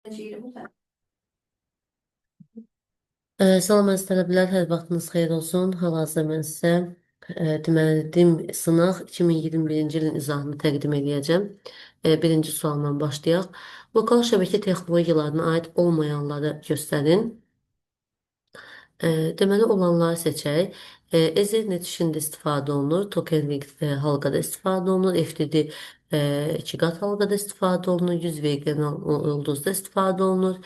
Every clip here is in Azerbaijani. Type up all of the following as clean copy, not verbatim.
Salam əziz tələbələr, hər vaxtınız xeyir olsun. Hal-hazırda mən sizə deməli, DİM sınaq 2021-ci ilin izahını təqdim edəcəm. Birinci sualla başlayaq. Lokal şəbəkə texnologiyalarına aid olmayanları göstərin. Deməli, olanları seçək. Ethernet işində istifadə olunur, Token Ring halqada istifadə olunur, FTD iki qat halqada istifadə olunur, 100 regional ulduzda istifadə olunur.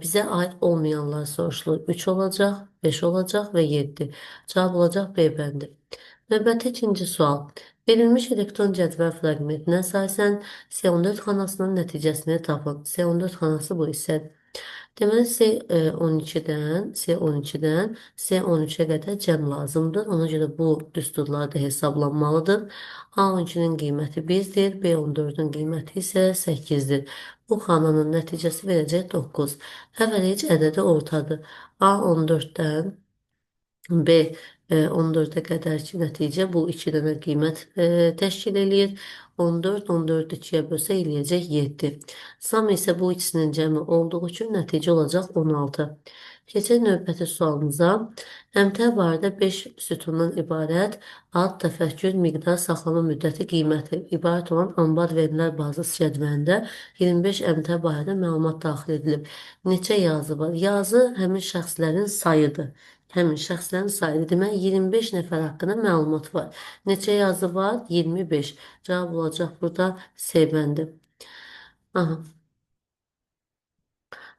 Bizə aid olmayanlar soruşulur. 3 olacaq, 5 olacaq və 7. Cavab olacaq B bəndi. Növbəti ikinci sual. Verilmiş elektron cədvəl fraqmentinə əsasən S14 xanasının nəticəsini tapın. S14 xanası bu hissədir. Deməli, S12-dən S13-ə qədər cəm lazımdır. Ona görə bu düsturlar da hesablanmalıdır. A12-nin qiyməti 1-dir, B14-ün qiyməti isə 8-dir. Bu xananın nəticəsi verəcək 9. Average ədədi ortadır. A14-dən B14-ə qədərki nəticə bu iki dənə qiymət təşkil eləyir. 14, 14 2-yə bölsə eləyəcək 7. Sum isə bu ikisinin cəmi olduğu üçün nəticə olacaq 16. Keçək növbəti sualımıza. Əmtəə barədə 5 sütundan ibarət ad, təfəkkür, miqdar, saxlama müddəti, qiyməti ibarət olan anbar verilər bazası cədvəlində 25 əmtəə barədə məlumat daxil edilib. Neçə yazı var? Yazı həmin şəxslərin sayıdır. Həmin şəxslərin sayıdır. Demək, 25 nəfər haqqında məlumat var. Neçə yazı var? 25. Cavab olacaq burada C bəndi. Aha.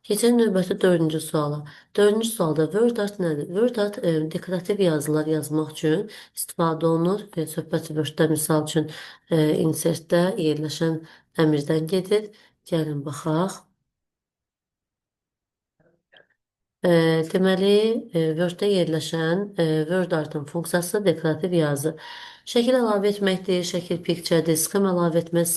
Keçək növbəti dördüncü suala. Dördüncü sualda Word art nədir? Word art dekorativ yazılar yazmaq üçün istifadə olunur. Söhbət Word-də misal üçün insertdə yerləşən əmirdən gedir. Gəlin baxaq. Deməli, Word-də yerləşən Word artın funksiyası dekorativ yazı. Şəkil əlavə etməkdir, şəkil picture-dir, sxem əlavə etmək,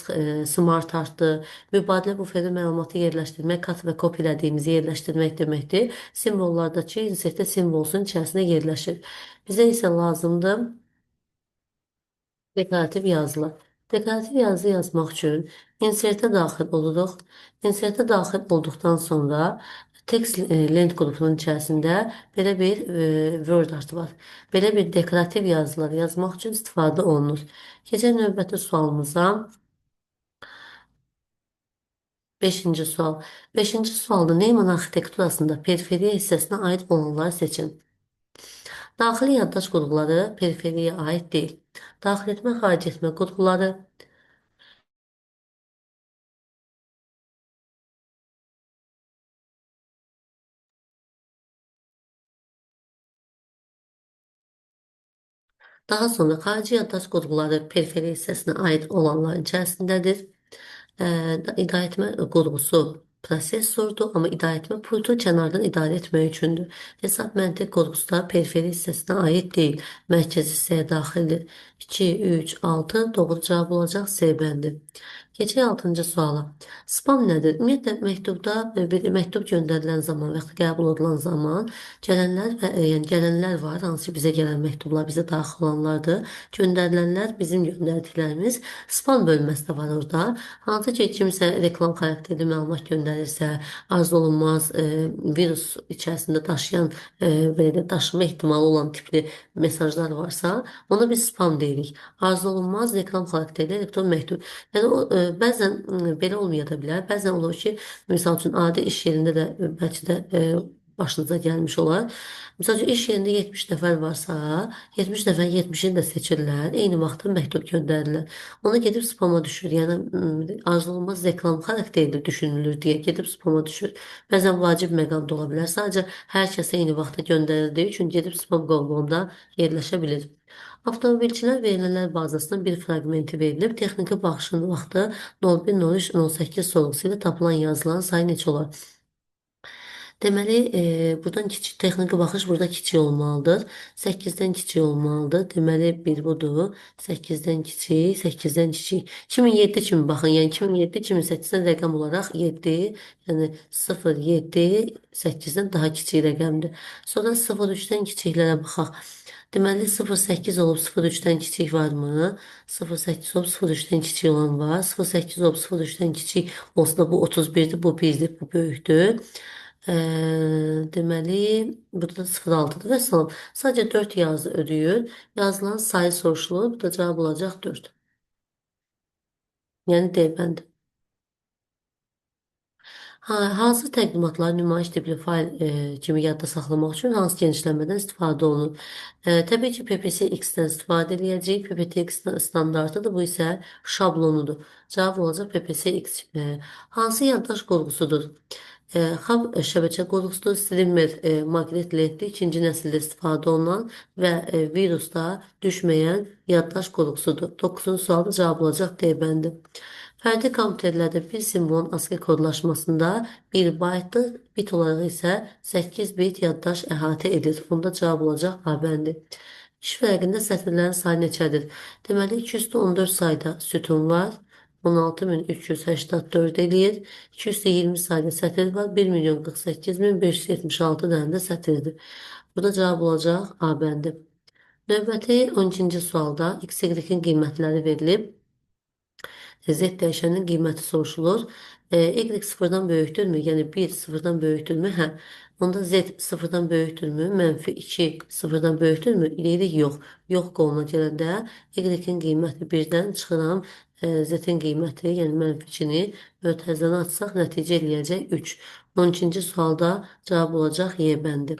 smart artdır, mübadilə buferi məlumatı yerləşdirmək, kat və kopya elədiyimizi yerləşdirmək deməkdir. Simvollardakı insertdə simvolsun içərisində yerləşir. Bizə isə lazımdır dekorativ yazılar. Dekorativ yazı yazmaq üçün insertə daxil oluruq. Insertə daxil olduqdan sonra text lent qrupunun içərisində belə bir Word artı var. Belə bir dekorativ yazılar yazmaq üçün istifadə olunur. Keçək növbəti sualımıza. Beşinci sual. Beşinci sualda Neyman arxitekturasında periferiya hissəsinə aid olanları seçin. Daxili yaddaş qurğuları periferiyaya aid deyil. Daxil etmə, xaric etmə qurğuları, daha sonra xarici yaddaş qurğuları periferiya hissəsinə aid olanların içərisindədir. İdarə etmə qurğusu prosesordur, amma idarə etmə pultu kənardan idarə etmək üçündür. Hesab məntiq qurğusu da periferi hissəsinə aid deyil, mərkəzi hissəyə daxildir. 2, 3, 6 doğru cavab olacaq C bəndi. Keçək 6-cı suala. Spam nədir? Ümumiyyətlə məktubda bir məktub göndərilən zaman və yaxud qəbul olunan zaman gələnlər və yəni gələnlər var, hansı ki bizə gələn məktublar bizə daxil olanlardır. Göndərilənlər bizim göndərdiklərimiz spam bölməsi də var orada. Hansı ki kimsə reklam xarakterli məlumat göndərirsə, arzu olunmaz virus içərisində daşıyan belə də daşıma ehtimalı olan tipli mesajlar varsa, ona biz spam deyirik. Arzu olunmaz reklam xarakterli elektron məktub. Yəni o bəzən belə olmaya da bilər. Bəzən olur ki, misal üçün adi iş yerində də bəlkə də başınıza gəlmiş olar. Misal üçün iş yerində 70 nəfər varsa, 70 nəfər 70-ini də seçirlər. Eyni vaxtda məktub göndərirlər. Ona gedib spama düşür. Yəni arzulanmaz reklam xarakterli düşünülür deyə gedib spama düşür. Bəzən vacib məqam da ola bilər. Sadəcə hər kəsə eyni vaxtda göndərildiyi üçün gedib spam qovluğunda yerləşə bilir. Avtomobilçilər verilənlər bazasının bir fraqmenti verilib. Texniki baxışın vaxtı 01.03.08 sorğusu ilə tapılan yazıların sayı neçə olar? Deməli, buradan kiçik texniki baxış burada kiçik olmalıdır. 8-dən kiçik olmalıdır. Deməli, bir budur. 8-dən kiçik, 8-dən kiçik. 2007 kimi baxın. Yəni 2007, 2008-dən rəqəm olaraq 7, yəni 0, 7, 8-dən daha kiçik rəqəmdir. Sonra 0,3-dən kiçiklərə baxaq. Deməli 0,8 olub 0,3-dən kiçik varmı? 0,8 olub 0,3-dən kiçik olan var. 0,8 olub 0,3-dən kiçik olsa da bu 31-dir, bu 1-dir, bu böyükdür. Deməli, burada da 0,6-dır və salam. Sadəcə 4 yazı ödəyir. Yazılan sayı soruşulur. Bu da cavab olacaq 4. Yəni D bəndi. Hazır təqdimatları nümayiş tipli fayl kimi yadda saxlamaq üçün hansı genişlənmədən istifadə olunur? Təbii ki, PPC-X-dən istifadə edəcəyik. PPTX standartıdır, bu isə şablonudur. Cavab olacaq PPC-X. Hansı yaddaş qurğusudur? Xam şəbəkə qurğusudur, Streamer maqnit lentli ikinci nəsildə istifadə olunan və virusda düşməyən yaddaş qurğusudur. 9-cu sualda cavab olacaq D bəndi. Fərdi kompüterlərdə bir simvolun ASCII kodlaşmasında 1 baytdır, bit olaraq isə 8 bit yaddaş əhatə edir. Bunda cavab olacaq A bəndi. İş vərəqində sətirlərin sayı neçədir? Deməli, 214 sayda sütun var. 16.384 eləyir. 220 sayda sətir var. 1 milyon 48.576 dənə də sətirdir. Burada cavab olacaq A bəndi. Növbəti 12-ci sualda X, Y-in qiymətləri verilib. Z dəyişənin qiyməti soruşulur. Y sıfırdan böyükdürmü? Yəni 1 sıfırdan böyükdürmü? Hə. Onda Z sıfırdan böyükdürmü? Mənfi 2 sıfırdan böyükdürmü? Deyirik yox. Yox qoluna gələndə Y-in qiyməti 1-dən çıxıram. Z-in qiyməti, yəni mənfi 2-ni mötərizəni açsaq nəticə eləyəcək 3. 12-ci sualda cavab olacaq Y bəndi.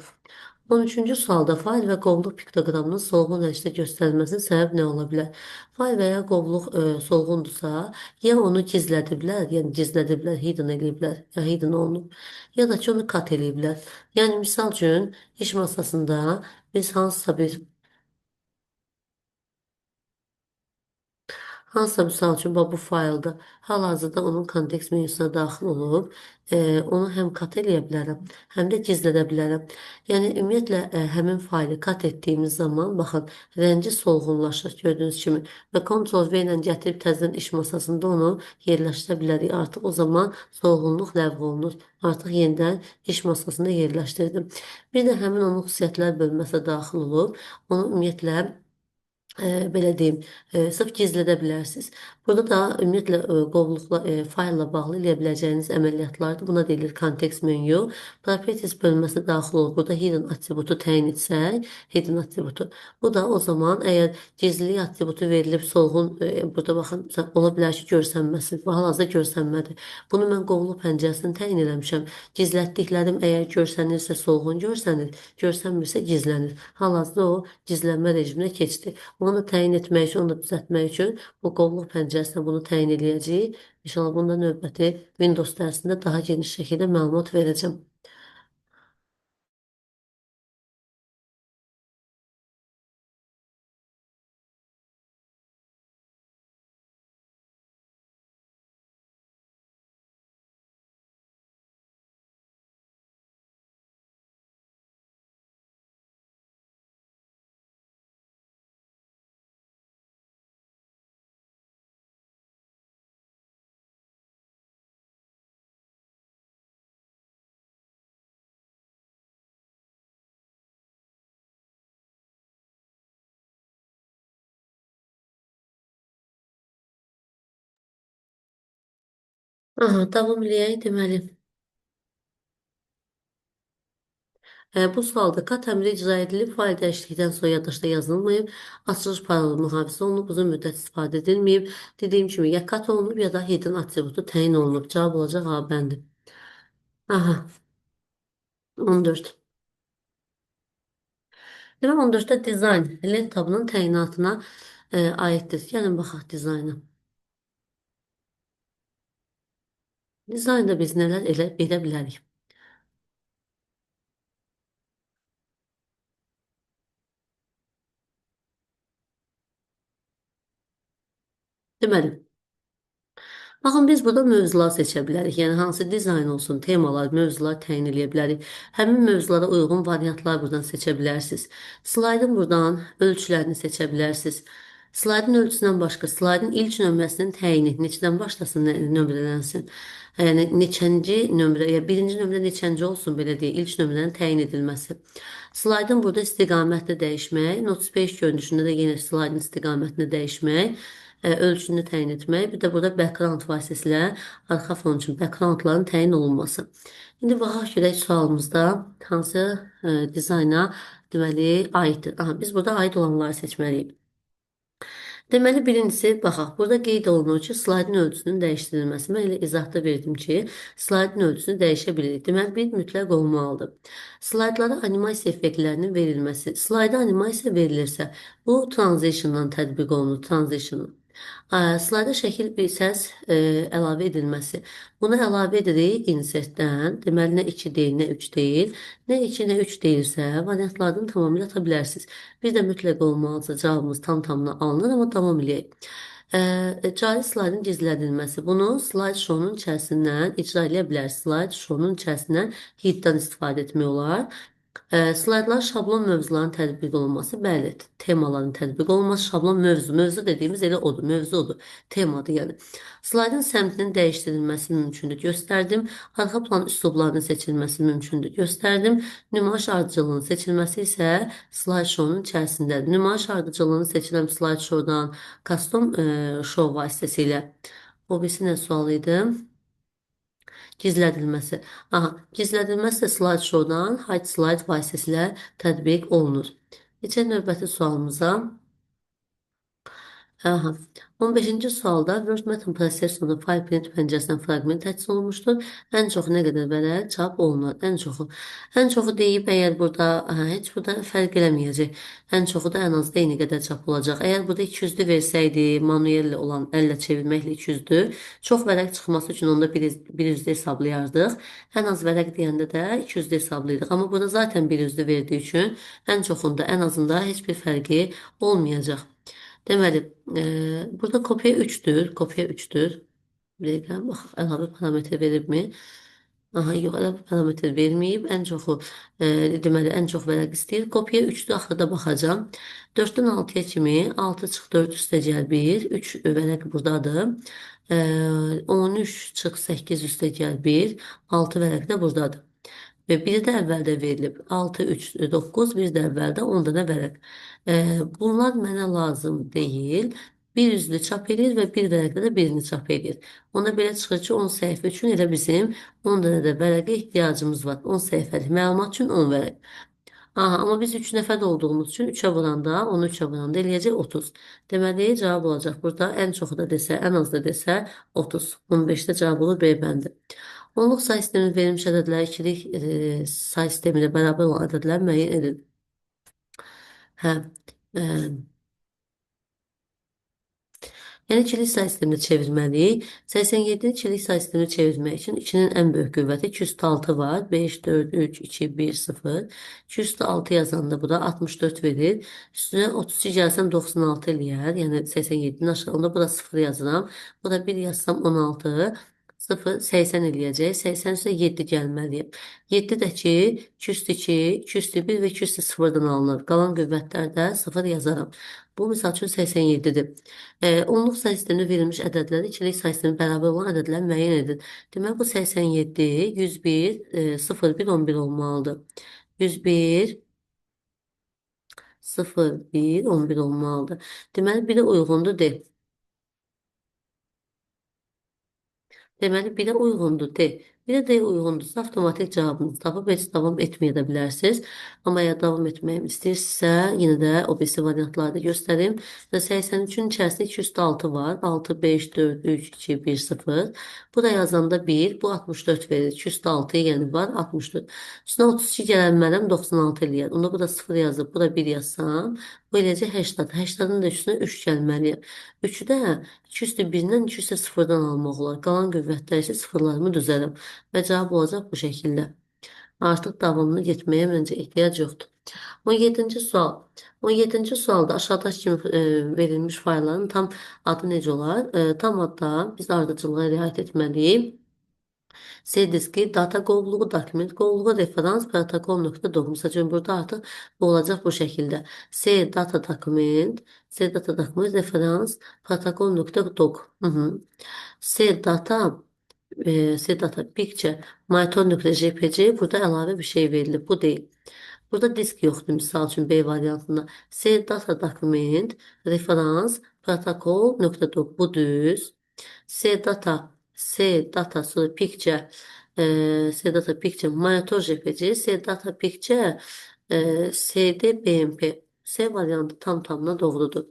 13-cü sualda fayl və qovluq piktoqramının solğun rəngdə göstərilməsinin səbəbi nə ola bilər? Fayl və ya qovluq solğundursa, ya onu gizlədiblər, yəni gizlədiblər, hidden eləyiblər, ya hidden olunub, ya da ki, onu kat eləyiblər. Yəni, misal üçün, iş masasında biz hansısa misal üçün, bax, bu faylda hal-hazırda onun kontekst menüsünə daxil olub, onu həm kat eləyə bilərəm, həm də gizlədə bilərəm. Yəni, ümumiyyətlə, həmin faylı kat etdiyimiz zaman, baxın, rəngi solğunlaşır, gördüyünüz kimi və Ctrl V ilə gətirib təzədən iş masasında onu yerləşdirə bilərik. Artıq o zaman solğunluq ləğv olunur. Artıq yenidən iş masasında yerləşdirdim. Bir də həmin onun xüsusiyyətlər bölməsinə daxil olub, onu ümumiyyətlə, belə deyim, sırf gizlədə bilərsiniz. Burada da ümumiyyətlə, qovluqla, faylla bağlı eləyə biləcəyiniz əməliyyatlardır. Buna deyilir kontekst menyu. Properties bölməsinə daxil olub, burada hidden atributu təyin etsək, hidden atributu. Bu da o zaman əgər gizlilik atributu verilib solğun, burada baxın, ola bilər ki, görsənməsin. Bu hal-hazırda görsənmədir. Bunu mən qovluq pəncərəsini təyin eləmişəm. Gizlətdiklərim əgər görsənirsə solğun görsənir, görsənmirsə gizlənir. Hal-hazırda o gizlənmə rejiminə keçdi. Onu da təyin etmək üçün, onu da düzəltmək üçün bu qovluq pəncərəsinə bunu təyin eləyəcəyik. İnşallah bunda növbəti Windows dərsində daha geniş şəkildə məlumat verəcəm. Aha, davam eləyək deməli. Bu sualda kat əmri icra edilib, fayl dəyişiklikdən sonra yaddaşda yazılmayıb, açılış parolu mühafizə olunub, uzun müddət istifadə edilməyib. Dediyim kimi, ya kat olunub, ya da hidden atributu təyin olunub. Cavab olacaq A bəndi. Aha, 14. Demək, 14-də dizayn lent tabının təyinatına aiddir. Gəlin, baxaq dizayna. Dizaynda biz nələr edə bilərik? Deməli, Baxın, biz burada mövzular seçə bilərik. Yəni, hansı dizayn olsun, temalar, mövzular təyin eləyə bilərik. Həmin mövzulara uyğun variantlar buradan seçə bilərsiniz. Slaydın buradan ölçülərini seçə bilərsiniz. Slaydın ölçüsündən başqa, slaydın ilk nömrəsinin təyini, neçədən başlasın, nömrələnsin. Yəni, neçənci nömrə, ya birinci nömrə neçənci olsun, belə deyək, ilk nömrənin təyin edilməsi. Slaydın burada istiqamətini dəyişmək, Notes page görünüşündə də yenə slaydın istiqamətini dəyişmək, ölçünü təyin etmək, bir də burada background vasitəsilə arxa fon üçün backgroundların təyin olunması. İndi baxaq görək sualımızda hansı dizayna deməli aiddir. Aha, biz burada aid olanları seçməliyik. Deməli, birincisi, baxaq, burada qeyd olunur ki, slaydın ölçüsünün dəyişdirilməsi. Mən elə izahda verdim ki, slaydın ölçüsünü dəyişə bilirik. Deməli, bir mütləq olmalıdır. Slaydlara animasiya effektlərinin verilməsi. Slayda animasiya verilirsə, bu transitiondan tətbiq olunur, transitionun. Slayda şəkil bir səs əlavə edilməsi. Bunu əlavə edirik insertdən. Deməli, nə 2 deyil, nə 3 deyil. Nə 2, nə 3 deyilsə, variantlardan tamamilə ata bilərsiniz. Bir də mütləq olmalısa cavabımız tam-tamına alınır, amma davam eləyək. Cari slaydın gizlədilməsi. Bunu slide show-nun içərisindən icra eləyə bilərsiniz. Slide show-nun içərisindən hiddən istifadə etmək olar. Slaydlar şablon mövzuların tətbiq olunması, bəli, temaların tətbiq olunması, şablon mövzu, mövzu dediyimiz elə odur, mövzu odur, temadır yəni. Slaydın səmtinin dəyişdirilməsi mümkündür, göstərdim. Arxa plan üslublarının seçilməsi mümkündür, göstərdim. Nümayiş ardıcıllığının seçilməsi isə slide show-nun içərisindədir. Nümayiş ardıcıllığını seçilən slide show-dan custom show vasitəsilə. O birisi nə sual idi? Gizlədilməsi. Aha, gizlədilməsi də slide show-dan hide slide vasitəsilə tətbiq olunur. Keçək növbəti sualımıza. Aha. 15-ci sualda Word mətn prosesorunda fayl print pəncərəsindən fraqment təchiz olunmuşdur. Ən çox nə qədər vərəq çap olunur? Ən çoxu. Ən çoxu deyib, əgər burada, aha, heç burada fərq eləməyəcək. Ən çoxu da ən az da eyni qədər çap olacaq. Əgər burada 200-lü versəydi, manuellə olan əllə çevirməklə 200-dür. Çox vərəq çıxması üçün onda 100-lü hesablayardıq. Ən az vərəq deyəndə də 200-lü hesablayırdıq. Amma burada zaten 100-lü verdiyi üçün ən çoxunda, ən azında heç bir fərqi olmayacaq. Deməli, burada kopya 3-dür. Kopya 3-dür. Bir dəqiqə, bax, əlavə parametr veribmi? Aha, yox, əlavə parametr verməyib. Ən çoxu, deməli, ən çox vərəq istəyir. Kopya 3-dür, axırda baxacağam. 4-dən 6-ya kimi, 6 çıx 4 üstə gəl 1, 3 vərəq buradadır. 13 çıx 8 üstə gəl 1, 6 vərəq də buradadır. Və biri də əvvəldə verilib. 6, 3, 9, bir də əvvəldə 10 dənə vərəq. Bunlar mənə lazım deyil. Bir yüzlü çap edir və bir vərəqdə də birini çap edir. Ona belə çıxır ki, 10 səhifə üçün elə bizim 10 dənə də vərəqə ehtiyacımız var. 10 səhifəlik məlumat üçün 10 vərəq. Aha, amma biz 3 nəfər olduğumuz üçün 3-ə vuranda, onu 3-ə vuranda eləyəcək 30. Deməli, cavab olacaq burada. Ən çoxu da desə, ən az da desə 30. 15-də cavab olur B bəndi. Onluq say sisteminin verilmiş ədədləri ikilik say sistemi ilə bərabər olan ədədlər müəyyən edilir. Hə, yəni ikilik say sistemini çevirməliyik. 87-ni ikilik say sistemini çevirmək üçün 2-nin ən böyük qüvvəti 206 var. 5, 4, 3, 2, 1, 0. 206 yazanda bu da 64 verir. Üstünə 32 gəlsəm 96 eləyər. Yəni 87-nin aşağı. Onda bura 0 yazıram. Bura 1 yazsam 16. 0, 80 eləyəcək. 80 üstə 7 gəlməliyim. 7 də ki, 202, 201 və 200-dan alınır. Qalan qüvvətlərdə 0 yazaram. Bu, misal üçün 87-dir. Onluq say sistemində verilmiş ədədləri ikilik say sistemi bərabər olan ədədlər müəyyən edir. Deməli, bu 87, 101, 01, 11 olmalıdır. 101, 0, 1, 11 olmalıdır. Deməli, 1-ə uyğundur D. Deməli, 1-ə uyğundur D. 1-ə D uyğundursa, avtomatik cavabınızı tapıb heç davam etməyə də bilərsiniz. Amma əgər davam etməyi istəyirsinizsə, yenə də o birisi variantları da göstərim. Və 83-ün içərisində 206 var. 6, 5, 4, 3, 2, 1, 0. Bu da yazanda 1, bu 64 verir. 206 yəni var, 64. Üstünə 32 gələn mənəm 96 eləyər. Onda bu da 0 yazıb, bu da 1 yazsam, bu eləyəcək 80. 80-in də üstünə 3 gəlməliyəm. 3-ü də 201-dən 200-0-dan almaq olar. Qalan qüvvətlər isə sıfırlarımı düzərəm. Və cavab olacaq bu şəkildə. Artıq davamlı getməyə məncə ehtiyac yoxdur. 17-ci sual. 17-ci sualda aşağıdakı kimi verilmiş faylların tam adı necə olar? Tam adda biz ardıcıllığa riayət etməliyik. C diski, data qovluğu, dokument qovluğu, referans, protokol nöqtə doc. Məsəl üçün, burada artıq bu olacaq bu şəkildə. C data dokument, C data dokument, referans, protokol nöqtə doc. C data, C data picture, monitor nöqtə JPG burada əlavə bir şey verilib. Bu deyil. Burada disk yoxdur, misal üçün B variantında. C data dokument, referans, protokol nöqtə doc. Bu düz. C data, C data sonra picture, C data picture, monitor JPG, C data picture, CD BMP. C variantı tam tamına doğrudur.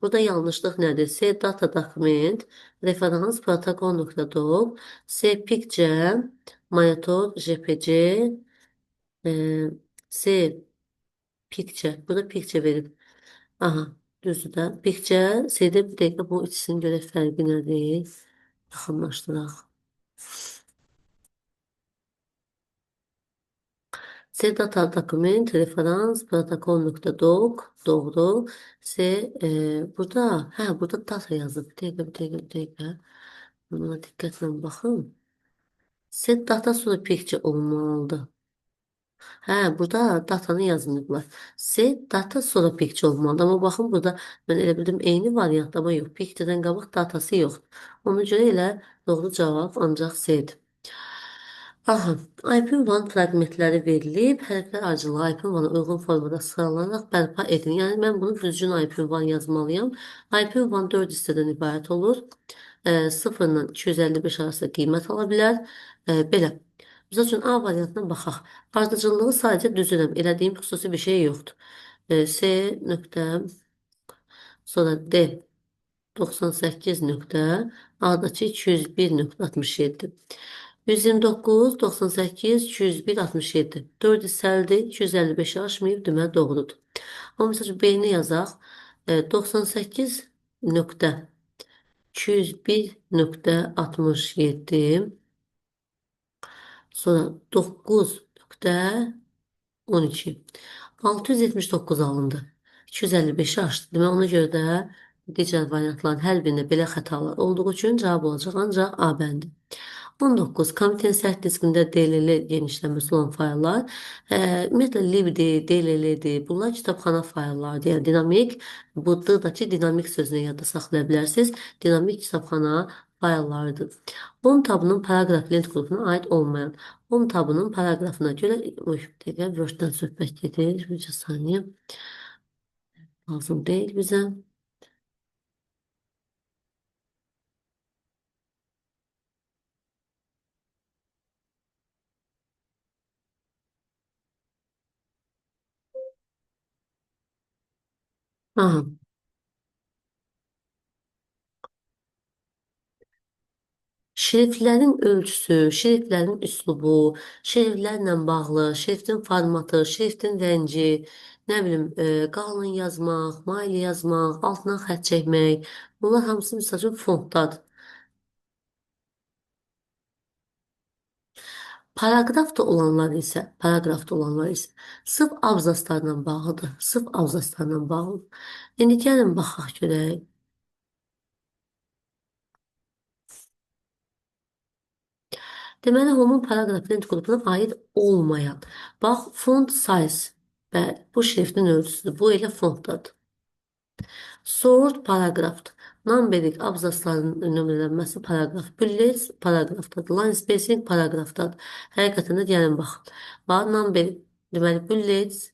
Burada yanlışlıq nədir? C data dokument, referans protokol nöqtə doc, C picture, monitor JPG, C picture. Burada picture verib. Aha, düzdür də. Picture, C-də bir dəqiqə bu ikisinin görək fərqi nədir? Yaxınlaşdıraq. C data dokument, referans, protokol nöqtə doc, doğru. C, burada, hə, burada data yazıb. Bir dəqiqə, bir dəqiqə, bir dəqiqə. Buna diqqətlə baxın. C data sonra picture olmalıdır. Hə, burada datanı yazmayıblar. C data sonra picture olmalıdır. Amma baxın, burada mən elə bildim eyni variantda, amma yox. Picture-dən qabaq datası yoxdur. Ona görə elə doğru cavab ancaq C-dir. Aha, IP1 fraqmentləri verilib, hərflər ardıcıllığı IP1-a uyğun formada sıralanaraq bərpa edin. Yəni, mən bunu düzgün IP1 yazmalıyam. IP1 4 hissədən ibarət olur. 0 ilə 255 arasında qiymət ala bilər. Belə. Misal üçün, A variantına baxaq. Ardıcıllığı sadəcə düzürəm. Elədiyim xüsusi bir şey yoxdur. C nöqtə, sonra D 98 nöqtə, A'dakı 201.67. 129, 98, 201, 67. 4 hissəlidir, 255-i aşmayıb, deməli doğrudur. Amma məsəl üçün, B-ni yazaq. 98 nöqtə, 201.67, sonra 9.12. 679 alındı. 255-i aşdı. Demək, ona görə də digər variantların hər birində belə xətalar olduğu üçün cavab olacaq ancaq A bəndi. 19. Kompüterin sərt diskində DLL genişlənməsi olan fayllar. Ümumiyyətlə, lib-dir, DLL-dir. Bunlar kitabxana fayllarıdır. Yəni, dinamik, bu D-dakı dinamik sözünü yadda saxlaya bilərsiniz. Dinamik kitabxana fayllarıdır. Home tabının paragraf lent qrupuna aid olmayan. Home tabının paragrafına görə, oy, bir dəqiqə, Word-dən söhbət gedir. Bir saniyə. Lazım deyil bizə. Aha. Şriftlərin ölçüsü, şriftlərin üslubu, şriftlərlə bağlı, şriftin formatı, şriftin rəngi, nə bilim, qalın yazmaq, mail yazmaq, altına xətt çəkmək, bunlar hamısı misal üçün fontdadır. Paragrafda olanlar isə, paragrafda olanlar isə sırf abzaslarla bağlıdır. Sırf abzaslarla bağlıdır. İndi gəlin baxaq görək. Deməli, Home-un paragraf lent qrupuna aid olmayan. Bax, font size. Bəli, bu şriftin ölçüsüdür. Bu elə fontdadır. Sort paragrafdır. Numbering abzasların nömrələnməsi paragraf. Bullets paragrafdadır. Line spacing paragrafdadır. Həqiqətən də gəlin baxın. Bax, numbering, deməli, bullets,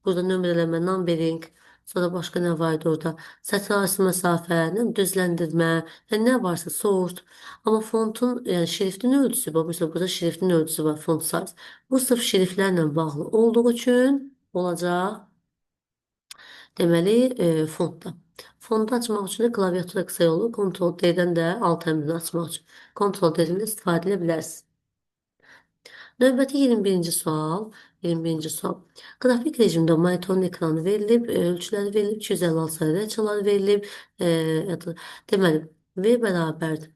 burada nömrələnmə, numbering, sonra başqa nə var idi orada? Sətr arası məsafə, nə düzləndirmə, yəni nə varsa sort. Amma fontun, yəni şriftin ölçüsü, bax, məsələn, burada şriftin ölçüsü var, font size. Bu sırf şriftlərlə bağlı olduğu üçün olacaq. Deməli, fontda. Fontu açmaq üçün də klaviatura qısa yolu Ctrl D-dən də alt əmrini açmaq üçün Ctrl D-dən də istifadə edə bilərsiniz. Növbəti 21-ci sual. 21-ci sual. Qrafik rejimdə monitorun ekranı verilib, ölçüləri verilib, 256 sayılı açılar verilib. Deməli, V bərabərdir.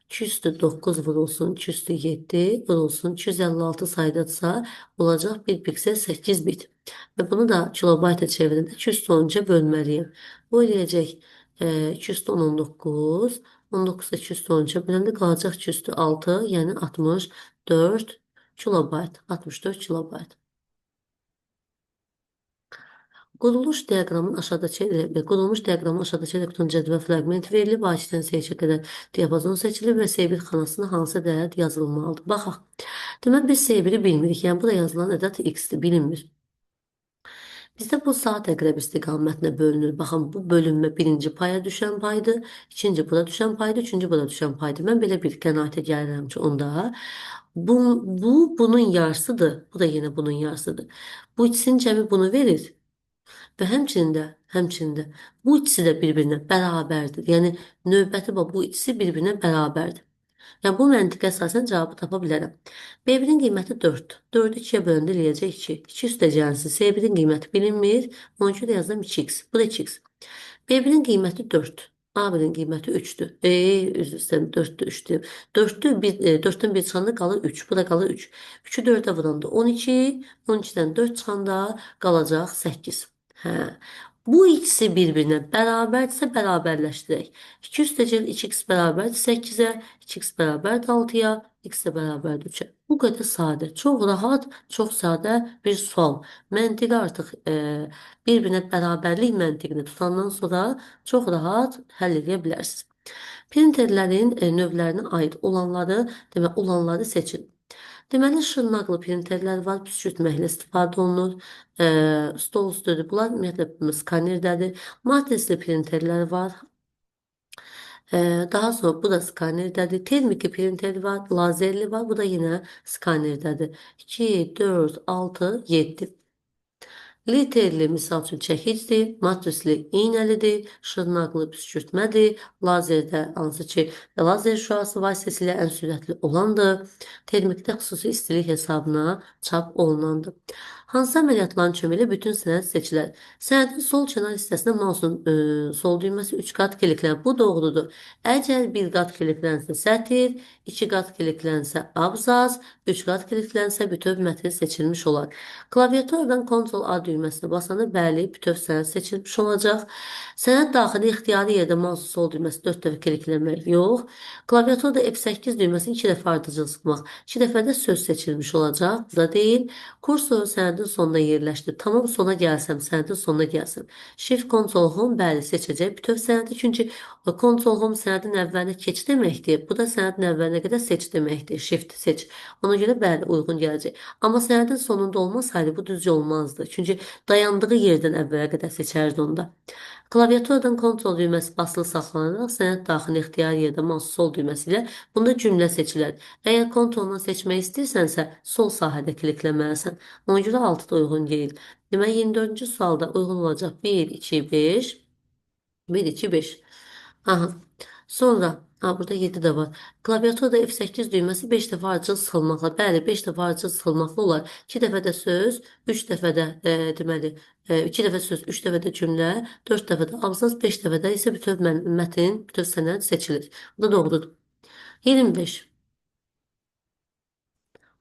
209 vurulsun, 207 vurulsun, 256 sayıdadırsa olacaq 1 piksel 8 bit. Və bunu da kilobayta çevirəndə 213-ə bölməliyəm. Bu eləyəcək 219. 19-da 213-ə böləndə qalacaq 206, yəni 64 kilobayt. 64 kilobayt. Quruluş diaqramının aşağıdakı qurulmuş diaqramın aşağıdakı elektron cədvəl fraqmenti verilib. A2-dən C2-ə qədər diapazon seçilib və S1 xanasına hansı dəyər yazılmalıdır? Baxaq. Deməli, biz S1-i bilmirik. Yəni, burada yazılan ədəd X-dir, bilinmir. Bizdə bu saat əqrəb istiqamətinə bölünür. Baxın, bu bölünmə birinci paya düşən paydır, ikinci bura düşən paydır, üçüncü bura düşən paydır. Mən belə bir qənaətə gəlirəm ki, onda bu bunun yarısıdır. Bu da yenə bunun yarısıdır. Bu ikisinin cəmi bunu verir. Və həmçinin də bu ikisi də bir-birinə bərabərdir. Yəni növbəti bax bu ikisi bir-birinə bərabərdir. Yəni bu məntiqə əsasən cavabı tapa bilərəm. B1-in qiyməti 4-dür. 4-ü 2-yə böləndə eləyəcək 2. 2 üstə gəlsin. C1-in qiyməti bilinmir. Ona görə də yazdım 2x. Bu da 2x. B1-in qiyməti 4. A1-in qiyməti 3-dür. Üzr istəyirəm, 4-dür, 3-dür. 4-dür, 4-dən 1 çıxanda qalır 3. Bu da qalır 3. 3-ü 4-ə vuranda 12, 12-dən 4 çıxanda qalacaq 8. Hə. Bu ikisi bir-birinə bərabərdirsə bərabərləşdirək. 2 üstəgəl 2x bərabərdir 8-ə, 2x bərabərdir 6-ya, x də bərabərdir 3-ə. Bu qədər sadə, çox rahat, çox sadə bir sual. Məntiqi artıq bir-birinə bərabərlik məntiqini tutandan sonra çox rahat həll edə bilərsiniz. Printerlərin növlərinə aid olanları, demək, olanları seçin. Deməli, şırnaqlı printerlər var, püskürtməklə istifadə olunur. Stol üstüdür. Bunlar ümumiyyətlə skanerdədir. Matrisli printerlər var. Daha sonra bu da skanerdədir. Termiki printer var, lazerli var. Bu da yenə skanerdədir. 2, 4, 6, 7. Literli misal üçün çəkicidir, matrisli iynəlidir, şırnaqlı püskürtmədir, lazerdə hansı ki lazer şüası vasitəsilə ən sürətli olandır, termikdə xüsusi istilik hesabına çap olunandır. Hansı əməliyyatların köməyi ilə bütün sənəd seçilər? Sənədin sol kənar hissəsində mousun sol düyməsi 3 qat kiliklənir. Bu doğrudur. Əgər bir qat kiliklənsə sətir, 2 qat kiliklənsə abzas, 3 qat kiliklənsə bütöv mətn seçilmiş olar. Klaviaturadan Ctrl A düyməsini basanda bəli, bütöv sənəd seçilmiş olacaq. Sənəd daxili ixtiyari yerdə mousun sol düyməsi 4 dəfə klikləmək yox. Klaviaturada F8 düyməsini 2 dəfə ardıcıl sıxmaq. 2 dəfə də söz seçilmiş olacaq. Bu da deyil. Kursoru sənədin sonuna yerləşdir. Tamam sona gəlsəm, sənədin sonuna gəlsəm. Shift Ctrl Home bəli seçəcək bütöv sənədi. Çünki Ctrl Home sənədin əvvəlinə keç deməkdir. Bu da sənədin əvvəlinə qədər seç deməkdir. Shift seç. Ona görə bəli uyğun gələcək. Amma sənədin sonunda olmasaydı bu düzcə olmazdı. Çünki dayandığı yerdən əvvələ qədər seçərdi onda. Klaviaturadan Ctrl düyməsi basılı saxlanaraq sənəd daxili ixtiyari yerdə mouse sol düyməsi ilə bunda cümlə seçilər. Əgər Ctrl-la seçmək istəyirsənsə, sol sahədə klikləməlisən. Ona görə 6 da uyğun deyil. Deməli, 24-cü sualda uyğun olacaq 1, 2, 5, 1, 2, 5. Aha. Sonra, burada 7 də var. Klaviaturada F8 düyməsi 5 dəfə ardıcıl sıxılmaqla. Bəli, 5 dəfə ardıcıl sıxılmaqla olar. 2 dəfə də söz, 3 dəfə də deməli, 2 dəfə söz, 3 dəfə də cümlə, 4 dəfə də abzas, 5 dəfə də isə bütöv mətn, bütöv sənəd seçilir. Bu da doğrudur. 25.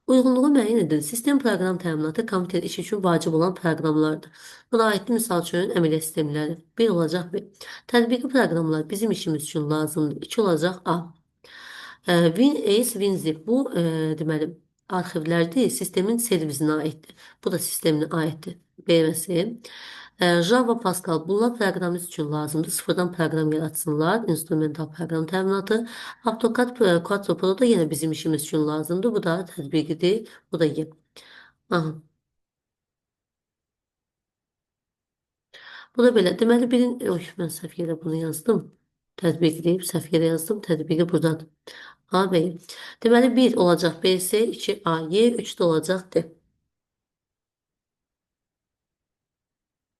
Uyğunluğu müəyyən edin. Sistem proqram təminatı kompüter işi üçün vacib olan proqramlardır. Buna aiddir misal üçün əməliyyat sistemləri. 1 olacaq B. Tətbiqi proqramlar bizim işimiz üçün lazımdır. 2 olacaq A. WinAce, WinZip bu deməli arxivlərdir, sistemin servisinə aiddir. Bu da sisteminə aiddir. B və C. Java, Pascal bunlar proqramist üçün lazımdır. Sıfırdan proqram yaratsınlar. İnstrumental proqram təminatı. AutoCAD Quattro Pro da yenə bizim işimiz üçün lazımdır. Bu da tətbiqidir. Bu da Y. Aha. Bu da belə. Deməli birin... Oy, mən səhv yerə bunu yazdım. Tətbiqi deyib səhv yerə yazdım. Tətbiqi buradadır. A, B. Deməli 1 olacaq B, C, 2 A, Y, 3 də olacaq D.